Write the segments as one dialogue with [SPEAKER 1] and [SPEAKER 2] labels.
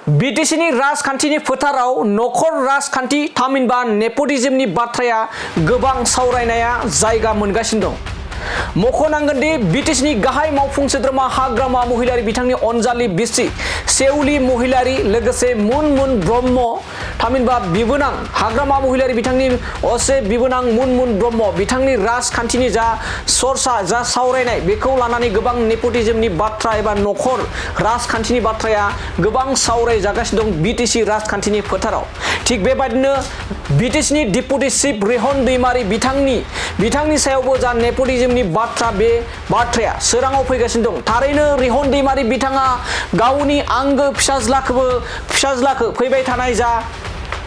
[SPEAKER 1] बिटिसिनि राजखान्थिनि फोथाराव नखर राजखान्थि थामहिनबा नेपटिज्मनि बाथ्राया गोबां सावरायनाया जायगा मोनगासिनो दं। मख'नांगोन दि बिटिसिनि गाहाय मावफुं सोद्रोमा हाग्रामा महिलारी बिथांनि अनजालि बिसि सेउलि महिलारी लोगोसे मुनमुन ब्रह्म थामहिनबा बिबोनां हाग्रामा महिलारी बिथांनि असे बिबोनां मुनमुन ब्रह्म बिथांनि राजखान्थिनि जा सरसा जा सावरायनाय बेखौ लानानै गोबां नेपटिज्मनि बाथ्रा एबा नखर राजखान्थिनि बाथ्राया गोबां सावरायजागासिनो दं बिटिसि राजखान्थिनि फोथाराव। थिग बेबायदिनो बिटिसिनि डिपुटि चिफ रेहन दैमारी बिथांनि सायावबो जा नेपटिज्मनि बाथ्रा बे बाथ्राया सोराङाव फैगासिनो दं। थारैनो रेहन दैमारी बिथाङा गावनि आंगो फिसाज्लाखौ फैबाय थानाय जा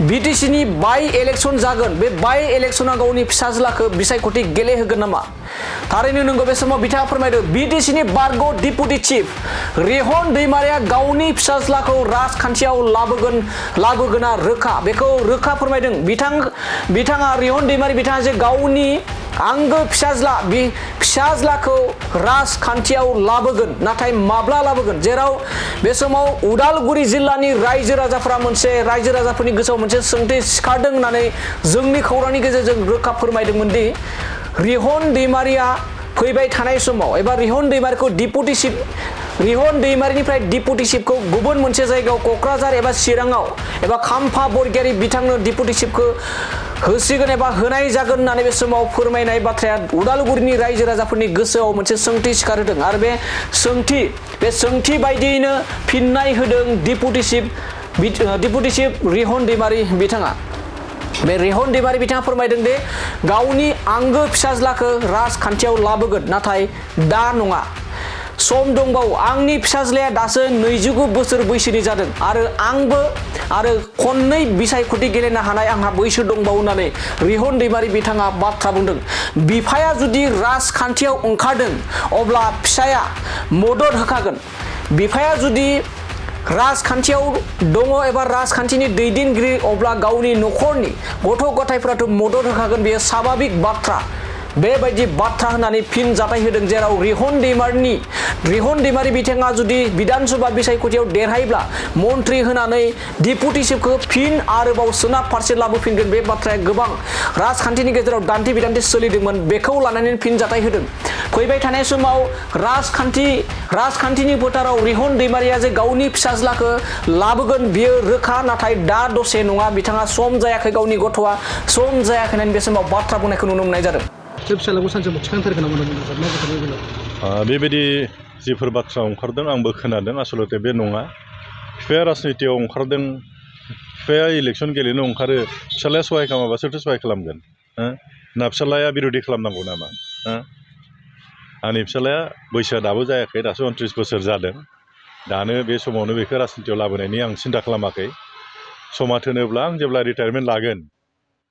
[SPEAKER 1] बिटिसिनि बाइ इलेक्शन जागोन बे बाइ इलेक्शना गावनि फिसाज्लाखौ बिसायख'थि गेलेहोगोन नामा? थारैनो नंगौ बे समाव बिथाङा फोरमायदों बिटिसिनि बारग' डिपुटि चिफ रेहन दैमारिया गावनि फिसाज्लाखौ राजखान्थियाव लाबोगोना रोखा बेखौ रोखा फोरमायदों। बिथाङा रेहन दैमारी बिथाङा जे गावनि आंगो फिसाज्लाखौ राजखान्थियाव लाबोगोन नाथाय माब्ला लाबोगोन जेराव बे समाव उदालगुरि जिल्लानि रायजो राजाफोरनि गोसोआव मोनसे सोंथि सिखारदों होननानै जोंनि खौरांनि गेजेरजों रोखा फोरमायदोंमोन दि रेहन दैमारिया फैबाय थानाय समाव एबा रेहन दैमारिखौ रेहन दैमारिनिफ्राय डिपुटि चिफखौ गुबुन मोनसे जायगायाव क'क्राझार एबा चिराङाव एबा खाम्फा बरगयारी बिथांनो डिपुटि चिफखौ होसिगोन एबा होनाय जागोन होननानै बे समाव फोरमायनाय बाथ्राया उदालगुरिनि रायजो राजाफोरनि गोसोआव मोनसे सोंथि सिखारहोदों आरो बे सोंथि बायदियैनो फिननाय होदों डिपुटि चिफ रेहन दैमारी बिथाङा। बे रेहन दैमारी बिथाङा फोरमायदों दि गावनि आंगो फिसाज्लाखौ राजखान्थियाव लाबोगोन नाथाय दा नङा सम दंबावो आंनि फिसाज्लाया दासो 29 बोसोर बैसोनि जादों आरो खननै बिसायख'थि गेलेनो हानाय आंहा बैसो दंबावो होननानै रेहन दैमारी बिथाङा बाथ्रा बुंदों। बिफाया जुदि राजखान्थियाव ओंखारदों अब्ला फिसाया मदद होखागोन। बिफाया जुदि राजखान्थियाव दङ एबा राजखान्थिनि दैदेनगिरि अब्ला गावनि नखरनि गथ' गथायफोराथ' मदद होखागोन बेयो स्वाभाबिक बाथ्रा। बेबायदि बाथ्रा होनानै फिन जाथाय होदों जेराव रेहन दैमारी बिथाङा जुदि बिधानसभा बिसायख'थियाव देरहायोब्ला मन्त्रि होनानै डिपुटि चिफखौ फिन आरोबाव सोनाब फारसे लाबोफिनगोन बे बाथ्राया गोबां राजखान्थिनि गेजेराव दान्थे बिदान्थे सोलिदोंमोन बेखौ लानानै फिन जाथाय होदों। फैबाय थानाय समाव राजखान्थिनि फोथाराव रेहन दैमारिया जे गावनि फिसाज्लाखौ लाबोगोन बियो रोखा नाथाय दा दसे नङा बिथाङा सम जायाखै गावनि गथ'आ सम जायाखै होननानै बे समाव बाथ्रा बुंनायखौ नुनो मोननाय जादों।
[SPEAKER 2] फिसालाखौ सानसेयाव थिखांथारगोन
[SPEAKER 3] बेबायदि जिफोर बाथ्रा ओंखारदों आंबो खोनादों आसलते बे नङा। बिफाया राजनितियाव ओंखारदों बिफाया इलेक्सन गेलेनो ओंखारो फिसालाया सहाय खालामाबा सोरथो सहाय खालामगोन ना फिसालाया बिर'धि खालामनांगौ नामा? आंनि फिसालाया बैसोआ दाबो जायाखै दासो 29 बोसोर जादों दानो बे समावनो बेखौ राजनितियाव लाबोनायनि आं सिन्था खालामाखै। समा थोनोब्ला आं जेब्ला रिटायारमेन्ट लागोन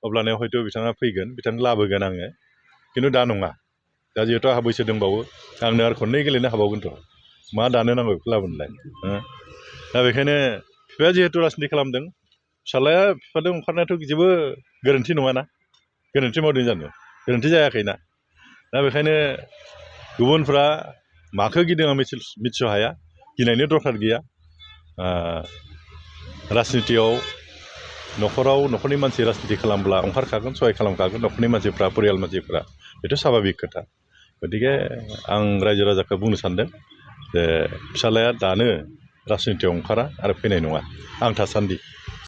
[SPEAKER 3] अब्लानो हयथ' बिथाङा फैगोन बिथांखौ लाबोगोन आङो खिन्थु दा नङा। दा जिहेतु आंहा बैसो दंबावो आंनो आरो खननै गेलेनो हाबावगोनथ' मा दानो नांगौ बेखौ लाबोनोलाय। दा बेखायनो बिफाया जिहेतु राजनिति खालामदों फिसालाया बिफाजों ओंखारनायाथ' जेबो गोरोन्थि नङाना गोरोन्थि मावदों जानो गोरोन्थि जायाखैना। दा बेखायनो गुबुनफ्रा माखौ गिदों आं मिथिस' हाया गिनायनि दरखार गैया। राजनितियाव न'खरनि मानसि राजनिति खालामब्ला ओंखारखागोन सहाय खालामखागोन न'खरनि मानसिफ्रा परियाल मानसिफ्रा बेथ' स्वाभाबिक खोथा। गतिके आं रायजो राजाखौ बुंनो सानदों जे फिसालाया दानो राजनितियाव ओंखारा आरो फैनाय नङा आं थासान्दि।